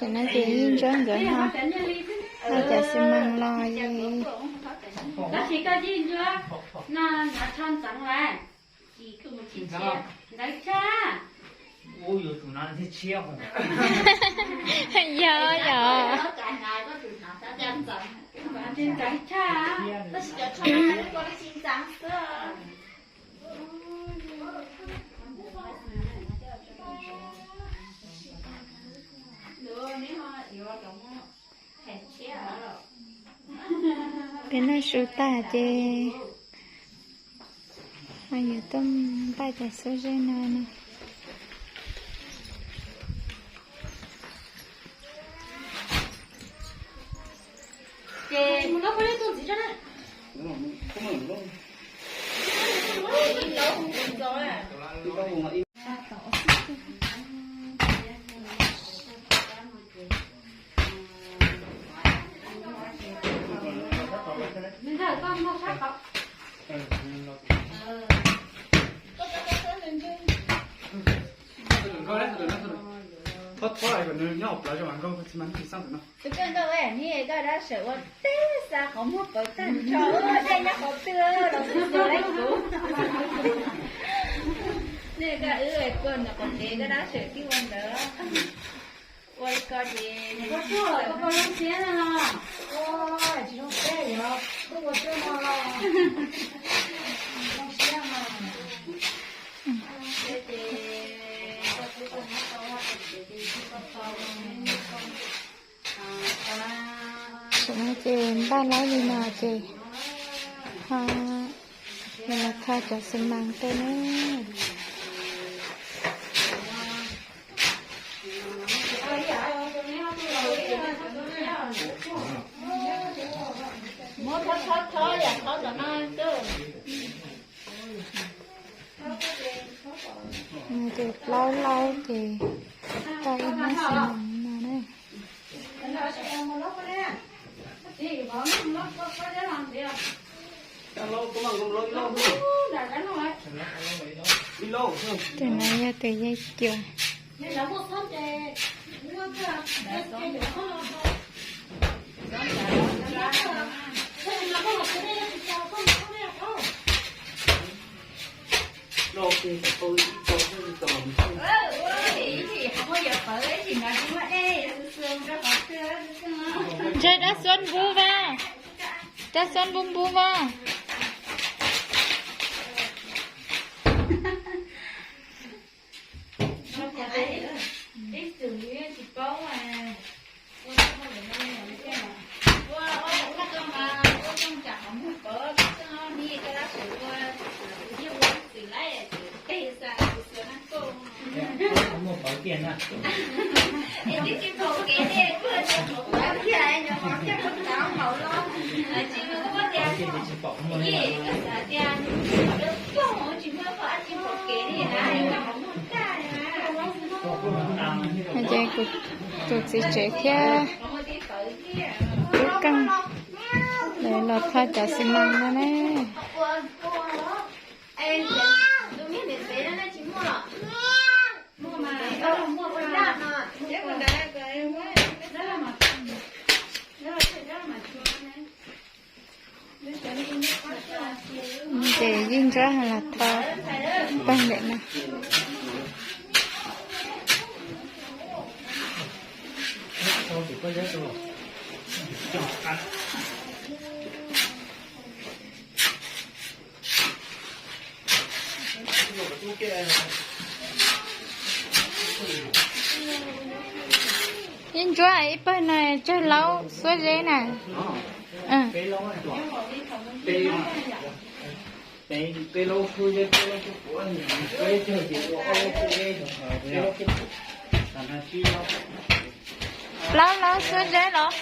Tam no ces yeej ntsuab nkawd ho, ho cov xi mas los es. Tab sis koj yeej ntsuab no, nov tsho ntxeev lawm. Ntxeev tshaj. Yog, yog. Ntxeev tshaj. Tab sis cov tsho no koj tsis ntxeev xwb. Peb noj su tag ces ho yuav tuaj npaj cov xuab zeb no no. Tus koj ntawd ne, koj dab tsi ua teb xa qhov muag pawv tag nrho, dej nyob qhov twg los xwb xwb li kuv. Nej koj wb kua ntawm qhov kev koj dab tsi twb ua ntawd. Ua li ko ces koj koj zoo siab no los. Ua tsis zoo siab yog tuaj ua teb no los zoo siab mas. Tam no ces npaj laib li no ces ho los tho cov xi mas tej na. Muab thawb thawb thawb yam thawb tom no. Ces plaub laub ces tau ib hnab xi mas no na. Tus no yog tus yaj cuam. Ntshe dab xuab npub vaj, dab xuab npub npub vaj. Ces kuv tus txiv tsev thiab tub Keej lawv los tho cov xi mas no ne. Ces yeej ntsuab los tho pawg ntawm no. Ib ntsuab ib pawg no tsawg laub xuab zeb na? Plaub laub xuab zeb los?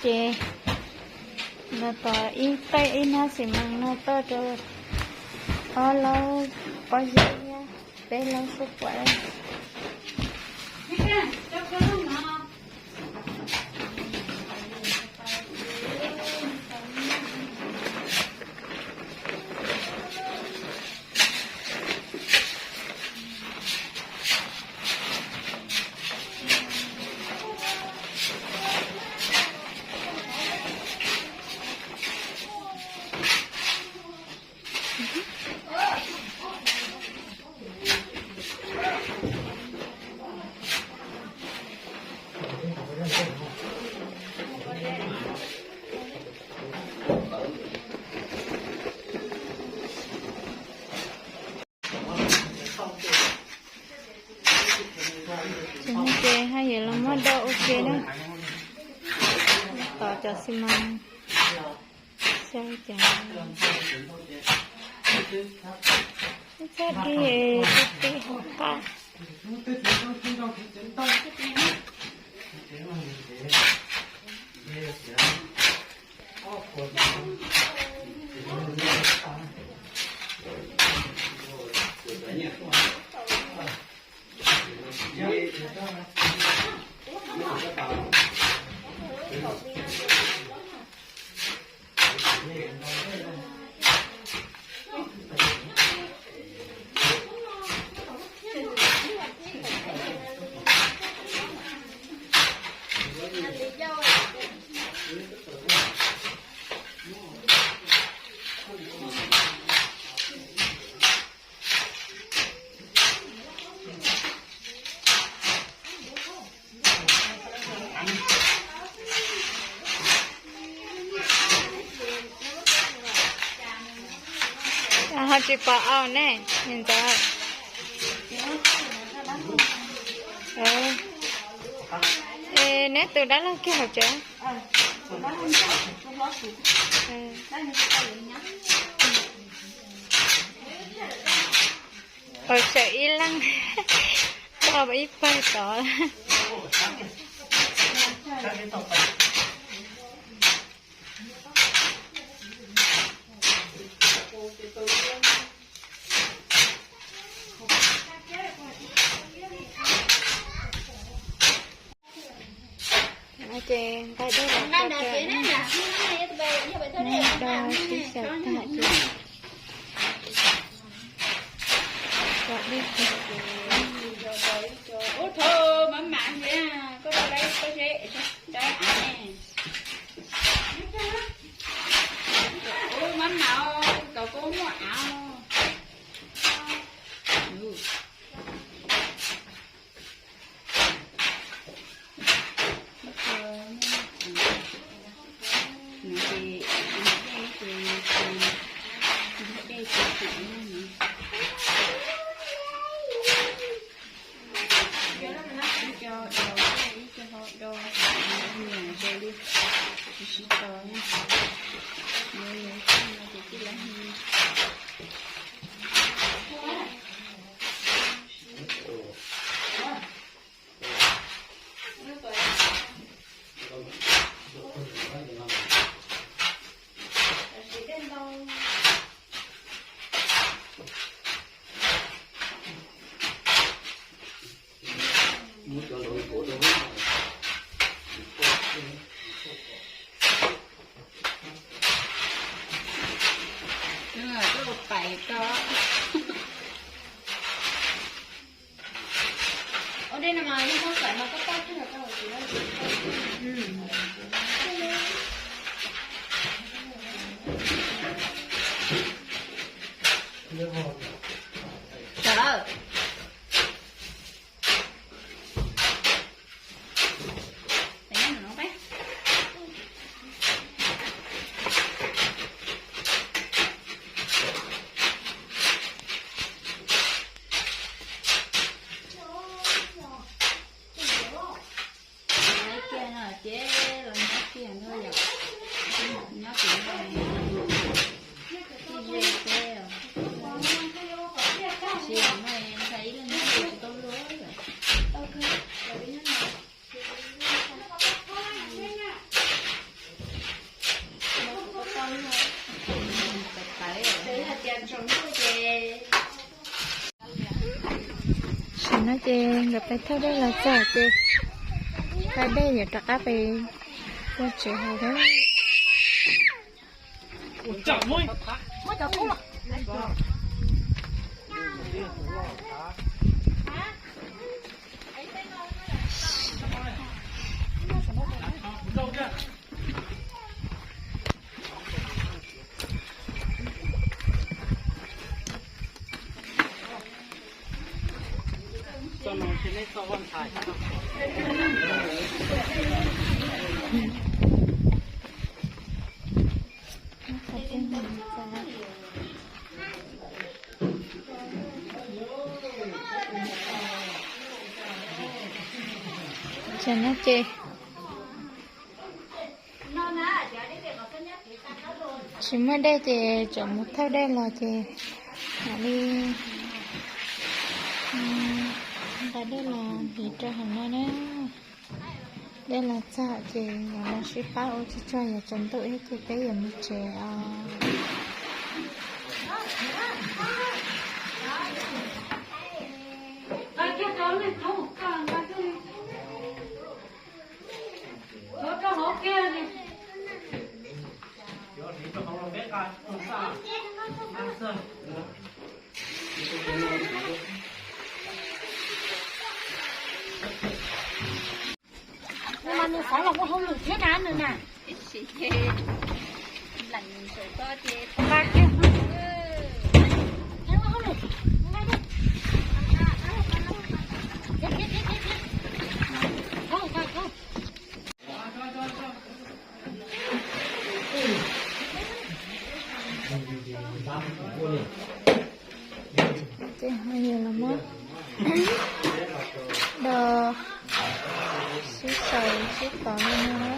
Ces los tom ib qej ib hnab xi mas no toj rau ob laub pob zeb thiab peb laub suab puam. Ces haj yam los muab do ua ke na, tom cov xi mas, xyaw cov, txhob dig, tib tib hauv qab. Ho tsis pom au ne, ntawd. Es neb tus dab laug kiag hauv tsev. Hauv tsev ib leeg, tau ib pawg tod. Ces nqa dej los tso rau, do sib xyaw tag ces tso dej. Ub, thov mab mam thiab, koj rau lawv pob zeb, lawv av ne. Ub, mab mam, tom koj muaj av. No ces nkawd pais thauj dej los txog ces thauj dej yuav rov qab pais ua tsev haus dej. Ces no ces tsis muaj dej ces tseem mus thauj dej los ces mam li nqa dej los hliv rau hauv no na. Dej los txog ces yuav los sib pab ua tsuag tsuag, yuav tsaus ntuj thiab ces peb yuav mus tsev os. Nws mas nws xav los ua hauj lwm thiab na nws na. Ib sim ces lees saum ko ces nqa kiag. Ua hauj lwm. Nqa kiag. Thiab, thiab, thiab, thiab, thiab. Thauj, thauj, thauj. Ces ho yog los muab do sib xaus sib tov li no.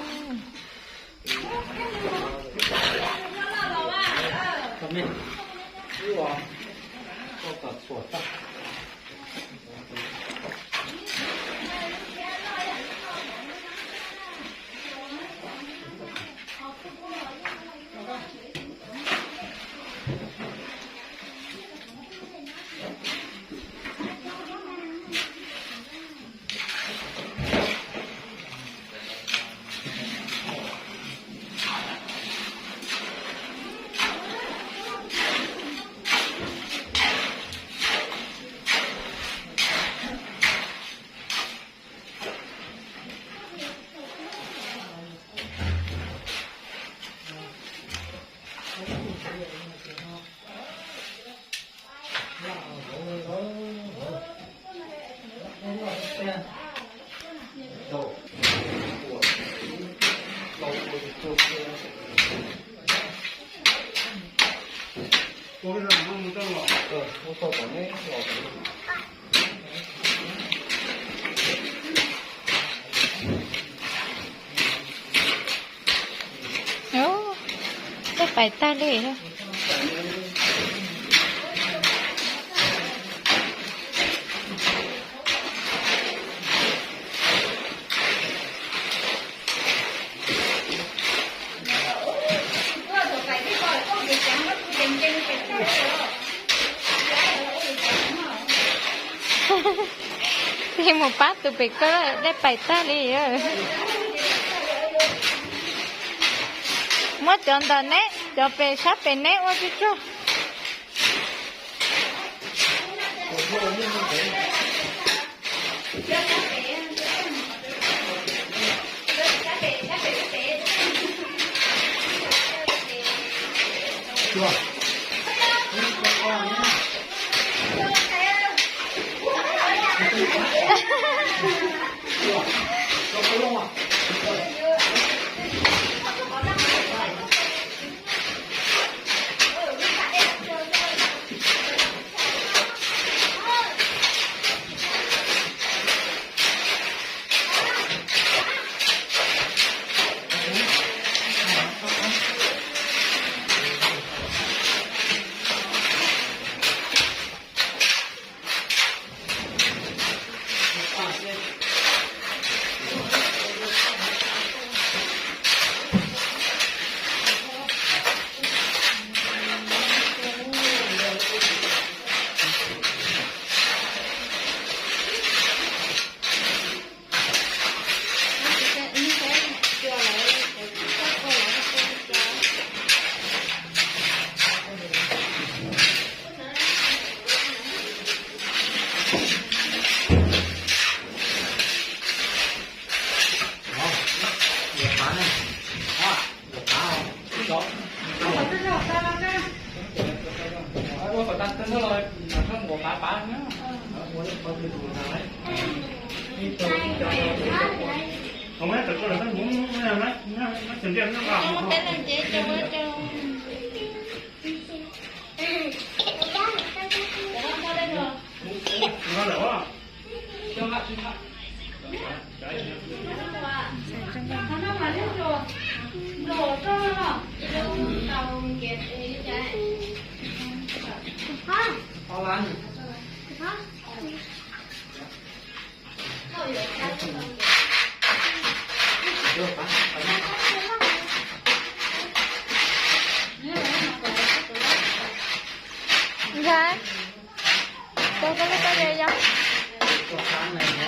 Ub, dej pais tag li. Tig mus pab tus pem koj, dej pais tag li. Muab cov ntawm neb, cov pem sab pem neb ua tsuag tsuag. Ntxhais, koj koj lub koj ye yog. Tam no ces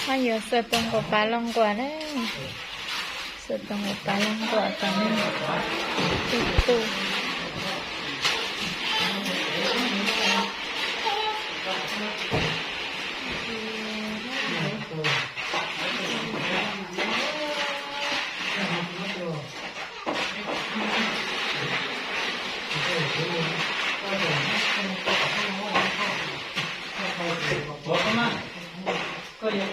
ho yuav xaws tus nquas pav los nquas na. Xaws tus nquas pav los nquas kom nws tu tu. Ua koj mas, koj yuav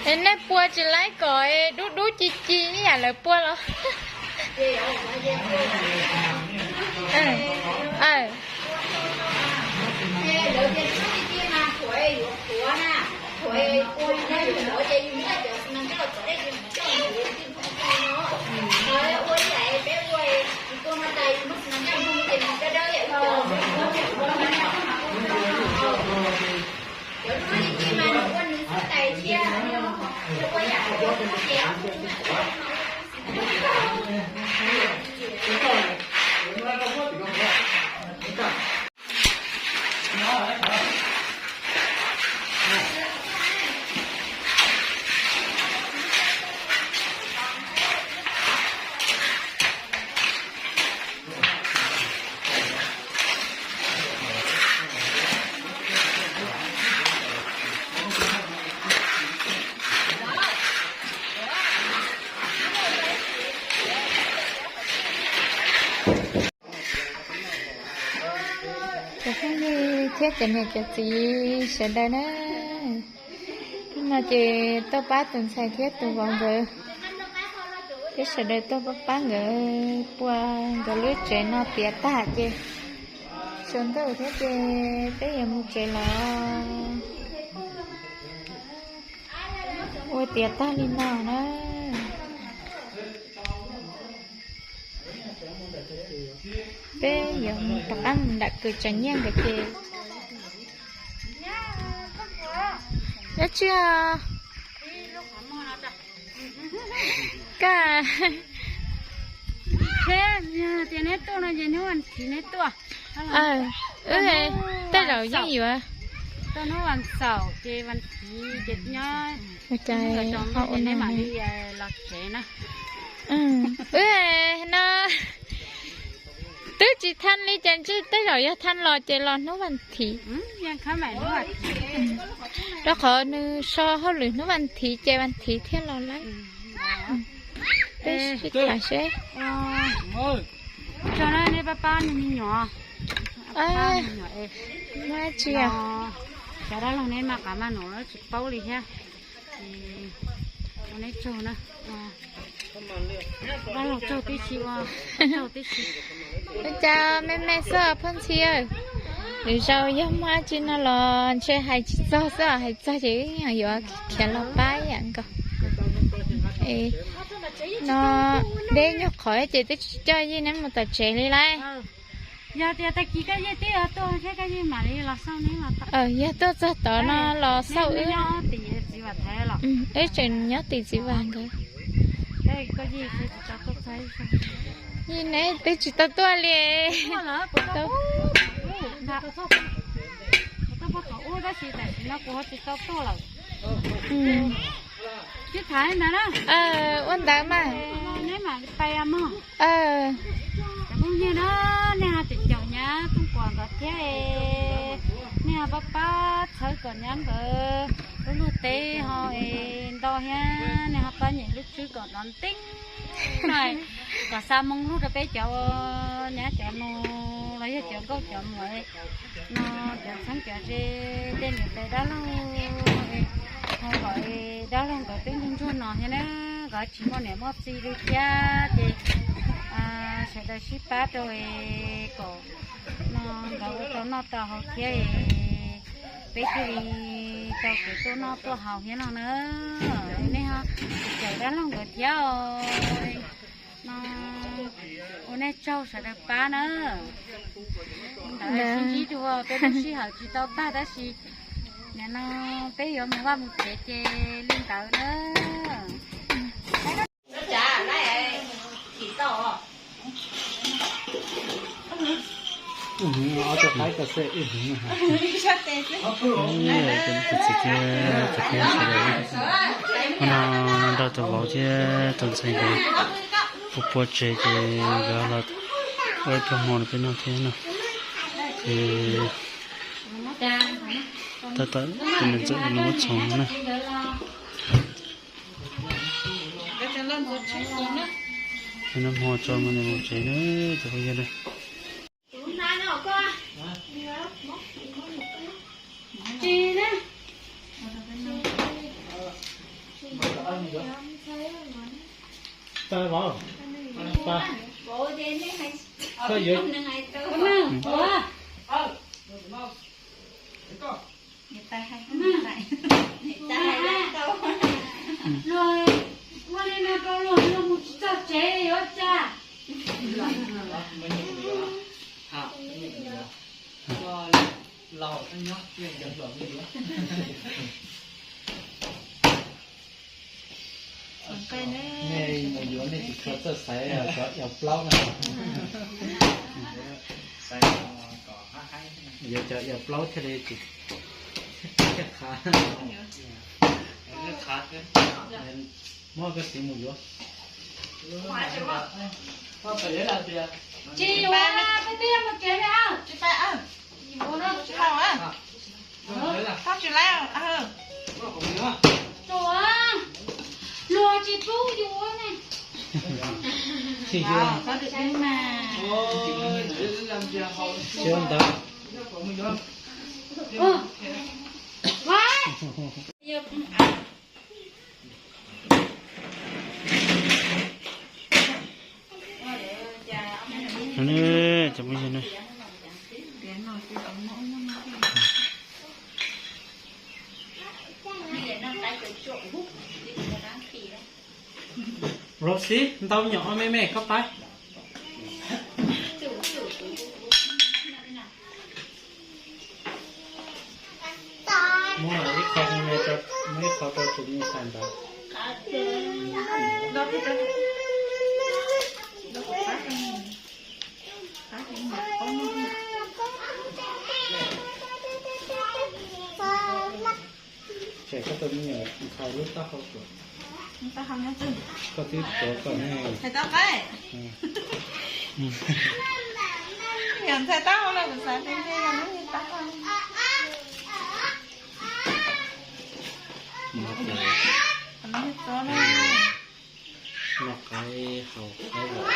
Es nej pua tsis laib kom dub dub ci ci ib yam lawv pua los? Cov phooj ywg thiab cov niam cov txiv sawv daws na, hnub no ces tuaj pab tus ntxhais thiab tus vauv nkawd, thiab sawv daws tuaj pab pab nkawd pua nkawd lub tsev no tiav tag ces tsaus ntuj thiab ces peb yuav mus tsev los. Ua tiav tag li no na. Peb yuav rov qab mus nram kws tsav nyiaj nkawd ces. Dab tsi os? Kaj. Tias neb tuaj no ces hnub vas thiv neb tuaj. Wb tej zaum yeej yuav tuaj hnub vas xaum ces vas thiv ces nyob, ho ua neb mam li los tsev na. Wb no twb tsis thaij li ces ntshe tej zaum yog thaij los ces los hnub vas thiv. Rau qhov nws so hauj lwm hnub vas thiv ces vas thiv thiaj los lawm. Peb sib tham seb. Tso na, neb pab pab nws me nyuam. Pab me nyuam es, muaj dab tsi os? Cov dab laug neb maj qab maj num tsis paub li thiab. Ua neb tsaug na. Dab laug tsaug tib si, ua tsaug tib si. Ua cas me me xwb phooj ntxhia? Lwm zaus yog muaj dab tsi no los ntshe hais tsis txog xwb, hais txog ces wb yeej yuav khiav los pab ib yam nkaus. No deb nyuag qhov ces twb tsis coj Yij neb mus tom tsev li lauj. Yog tias tag kis koj Yij twb yuav tuaj thiab koj Yij mam li los xauj neb los. Yog tuaj txog tod no los xauj wb. Wb tseem nyob tim txiv Vam nkawd. Yij neb twb tsis tau tuaj li. Tab sis tam sim no kuv ho tsis tau tuaj lawm. Ua ntawd mas. Neb mam li pais mog. Cov phooj ywg na, nej ho tseem caum nyab Tooj Kuam nkawd thiab es, nej ho pab pab txhawb kom nyab nkawd lub luag teb ho es nto thiab, nej ho pab nyem lub tswb kom nov nteeb no, kom xa moo lug rau peb cov nyab cov nus los yog cov nkauj cov muam no, cov txheeb cov ze, tej niam tais dab laug, ho kom dab laug nkawd twb ntsuag ntsuag no thiab na, nkawd tsis muaj niam muaj txiv li thiab ces sawv daws sib pab rau kom no nkawd ua tau noj tau haus thiab, peb thiaj li tau kev tuaj noj tuaj haus thiab no na. Nej ho caum dab laug nkawd thiab os. No ua nej tsaug sawv daws pab na. Ntawd sib ntsib dua, peb lub sij hawm tsis tau tag tab sis nim no peb yuav mus vaj mus tsev ces li ntawd na. Hnub no nrog tus vauv thiab tus ntxhais nkawd puas puas tsev ces nkawd los ua ib pluag hmo rau peb noj thiab no. Ces tab tom tus niam ntxawm nws muab txhoov no na. Noj hmo tso mas nws mus tsev na, cov phooj ywg na. Luag ua li no rau luag, luag mus tsis txog tsev yuav ua cas? Nej mus yuav nej tsis tshua txawj xaiv cov iav plaub na. Yuav cov iav plaub thiaj li tsis qhav. Muab koj txiv mus yuav. Tsis yuav, peb twb yuav mus tsev li. Tsis tau, tsis tau. Luag tsis pub yuav ne. Tsis yuav. Tsis yuav ntawd. Rosie, ntau nyom me me koj pab. Muab ib qho me me, muab ib qho rau tus me ntxhais ntawd. Tshem koj tus me nyuam ntxhais lub taub hau tuaj. Koj twb tuav kom ne. Nyuam ntxhais taub hau no kuv xav tias ntshe yog lub niag taub hau. Noj qaib haus qaib los.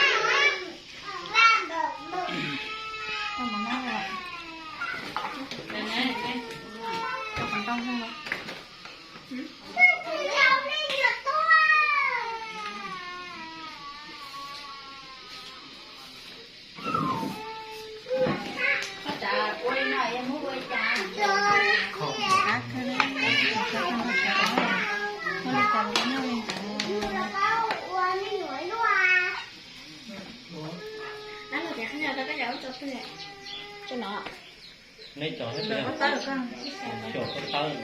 Neb cov xyuas koj tawb.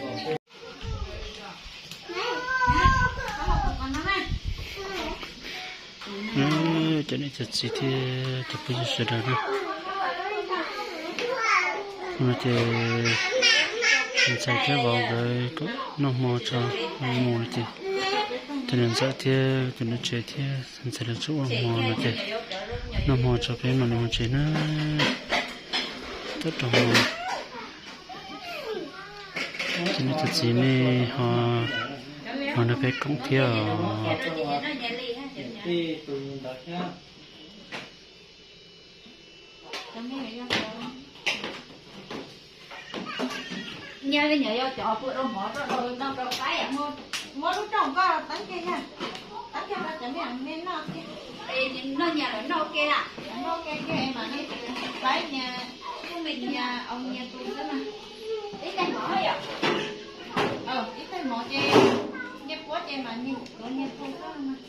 Cov niam cov txiv thiab cov phooj ywg sawv daws na, no ces ntxhais thiab vauv nkawd noj hmo tso mus no ces tus niam ntxawm thiab tus niam tsev thiab ntxhais lawv tseem ua hmo no ces noj hmo tso peb mam li mus tsev na. Tab tom hmo ces nej cov txiv nej ho mus nrog peb koom thiab os. Nyab li nyuam yaus cov pua rau hmov rau rau no rau qaib, muab lub rooj koj teeb kiag yog, teeb kiag rau cov me me noj kiag. Noj nyas lawm noj ua ke na, noj ua ke kiag es mam li qaib nyas, kuj me nyas, au nyas tus xwb mas. Ib tais mov yom, ib tais mov ces nyiaj puab ces mam li tuav nyas tus xwb mas.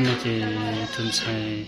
No ces tus ntxhais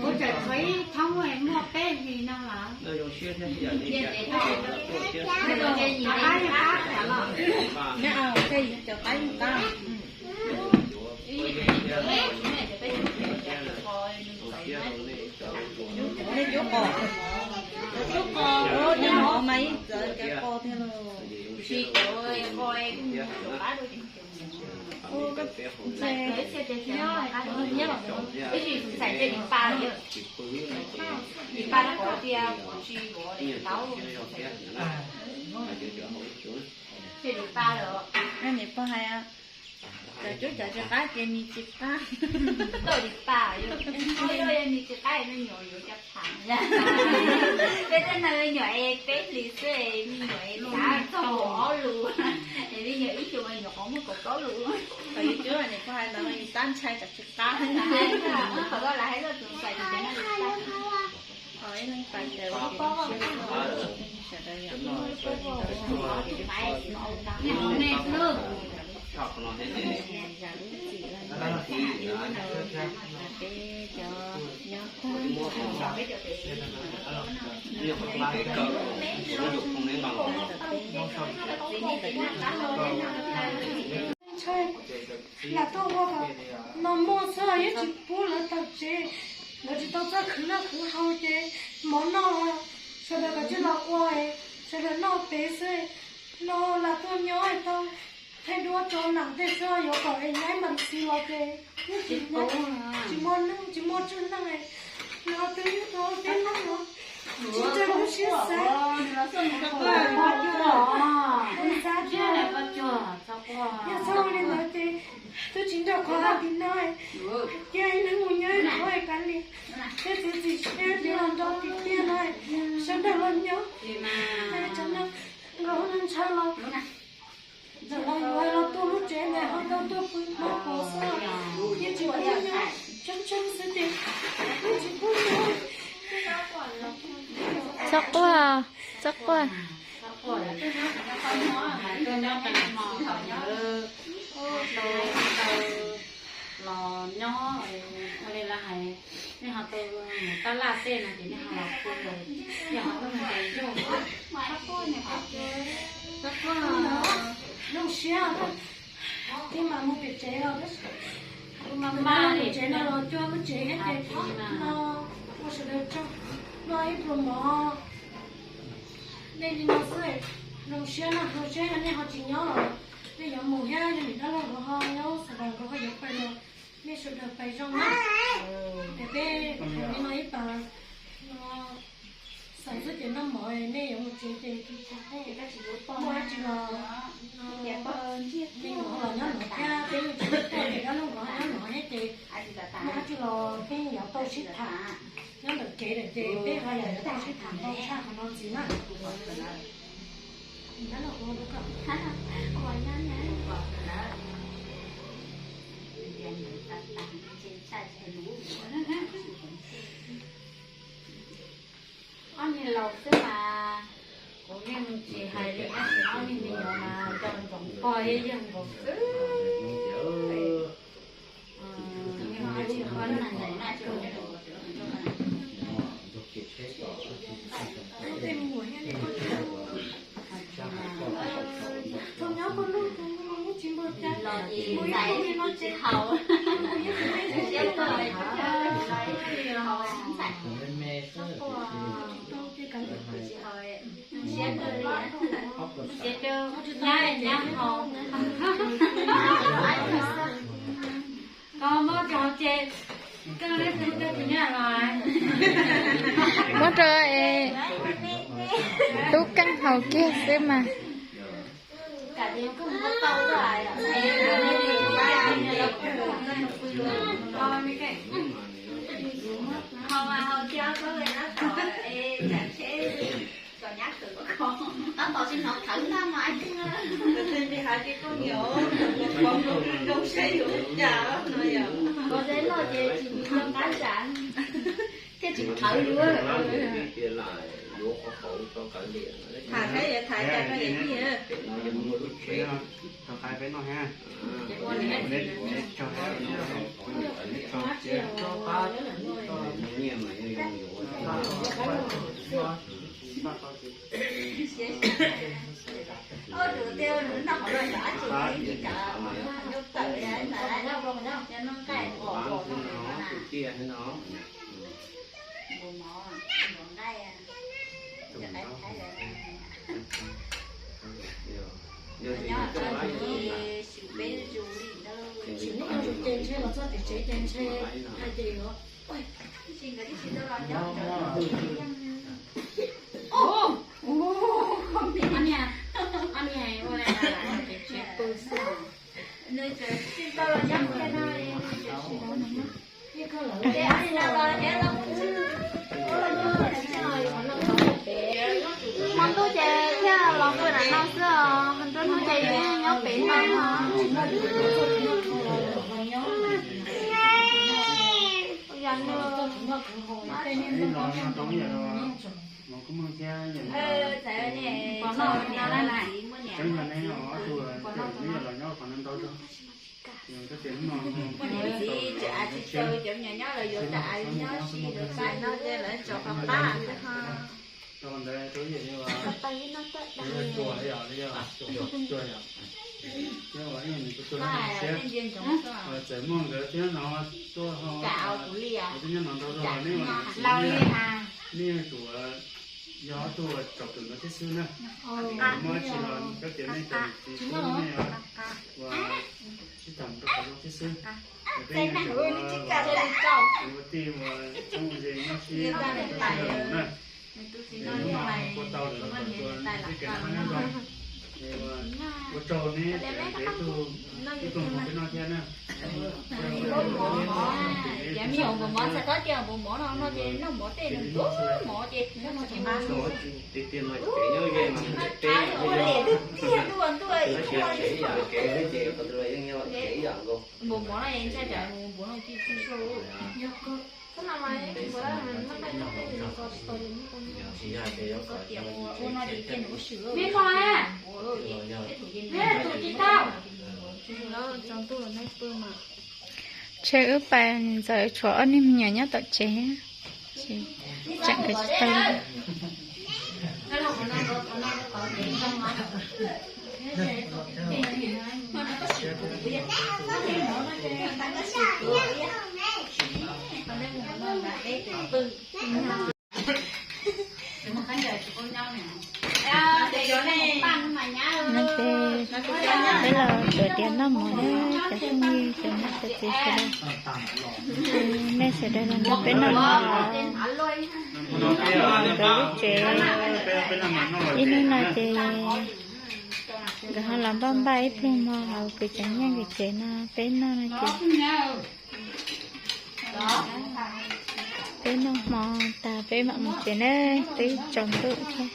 Kuv tseem tshuav ib thoob muaj peb hlis no lawm. Qaib yeej qab thiab los. Neb, tej cov qaib yeej qab. Nej cuab qos, cuab qos, nej hov mas yeej txawv cov qos thiab lauj. Niam pog hais, cov cuab cov tsis qab ces mis tsis qab. Tau li pas, yog mis tsis qab me nyuam yuav cov pham. Peb tej no me nyuam es peb hlis xwb, me nyuam es xav txog kaum ob lus, es me nyuam ib xyoos me nyuam qhov muaj kaum plaub lus. Tau li cuab niam pog hais ntawd mas yus tab ntshai cov tsis qab. Qhov koj lam hais loj tus ntxhais tus cov no li pas. Sawv daws yom. Peb cov nyob tag ntawm peb, ntxhais, lam tuaj ua kom no muaj xwb, yeej tsis pub lawv tawm tsev. Lawv tsis tau txawj khwv noj khwv haus ces mov noj los sawv daws kav tsij los ua, sawv daws noj pem xwb. No lam tuaj nyob tau thaij duab rau nam tej xwb, yuav kom es nyaib npam txi los ces yeej tsis muaj neej tsis muaj tsuj neej. Nws ho twb yog tau peb neej los tsis raws lub siab xav. Xav tias yog txhob ua li ntawd ces twb tsis nrog qhov tim no, cia ib leeg mus nyob ib qhov kav liam. Thiab txiav txim siab tias los nrog tim tiaj no sawv daws los nyob. Tsav no nkaus hauv ntshaw los, txawm los yuav los tu lub tsev ntawd ho tau tuaj pw hmo pov xwb, yeej tsis pub nyob, tseeb tseeb xwb ces yeej tsis pub nyob. Txhob quaj, txhob quaj. Los nyob, ua li lawv hais, nej ho tau mus tab laj tej no ces nej ho los pw, yog ho tuaj mus ntes zaug. Zoo siab, Tus mas mas mus tsev no los cua lub tsev thiab ces no ua sawv daws tsaug, noj ib pluag mov. Nej li no xwb, zoo siab na, zoo siab yog nej ho tsis nyob los nej yuav mus thiab, yog niam dab laug nkawd ho nyob Xas Vas nkawd ho yuav pais los nej sawv daws pais zoo na. Es peb hais li no ib pas no xaus xwb ces noj mov nej yuav mus tsev ces muaj dab tsi los me nyuam los nyob no thiab peb yeej tsis tuaj ces dab laug nkawd ho nyob no thiab ces muaj dab tsi los peb yeej yuav tau sib tham. Nyob ntawm kev lawm ces peb ho yuav tau sib tham ntau tshaj qhov no ntxiv na. Ob niag laus xwb mas kuv yeej tsis hais li, tab sis ob niag me nyuam mas cov ntxoov pog yeej yog nkaus xwb. Los ces txais tsis haus, siab kawg, tsis haus, siab kawg li, siab kawg, nyab nyab haus. Koj muab cov ces koj leb tus nyab los. Muab rau tub Keej haus kiag xwb mas. Tab tom tsis hnov thawv ntag mas. Ua teb loj ces tsis nco qab tsam thiaj tsis thawv li. Tham qab yuav tham cas no es. Ces ntshe los txog tim tsev ces ntshe hais tias yuav Hmo ntuj ces thiaj los pw nram no xwb os, nruab hnub ces yus yeej nyob pem no. Yog nws pom no, pom no, muaj niam txiv tseem tsis tau cov me nyuam nyob los yuav tas, nyob si lawv pab no ces lawv tso qhov qab xwb ho. Txawm muaj nkawd thiab no tuaj ho, kuv twb nyob no ntau zog, nej yuav tsum yog ob tug uas tsom kwm nkawd thiab xwb na. Muaj dab tsi los koj tias nej cov niam txiv tub nej ua sib tham mus rau qhov zoo thiab xwb. Peb ua tij ua txheeb ua ze nyob sib tham mus na. Hnub no ua tau lawm los kom tus kev noj qab nyob zoo. Ua tsaug neb tseem peb tug tub tug hmov peb noj thiab na. Ces me nyuam npaum mov ntxhais tob cia npaum mov no no ces noj mov tej nws ntuav mov ces noj mov ces mas tiag tiag no ces nyob ze mas ua liam twb tiag ntuj ntuj ib tsev ib yam kev ces qhov ntawd los yeej nyob ib yam nkaus. Npaum mov no ntshai tsam npaum no ci tsis sau. Neb tso, neb tus ci tau. Ntshe wb pais ntxawm tshuav ob niag me nyuam nyob tom tsev, tseem kawm tsis tau li. No ces peb los tuav diav noj mov na, cov phooj ywg cov niam cov txiv sawv daws. Nej sawv daws los nrog peb noj mov, nkawd lub tsev. Ib hnub no ces nkawd ho los npaj npaj ib pluag mov hauv kuv cov nyab nkawd tsev no peb noj no ces peb noj hmo tas peb mam mus tsev na, twb tsaus ntuj thiab.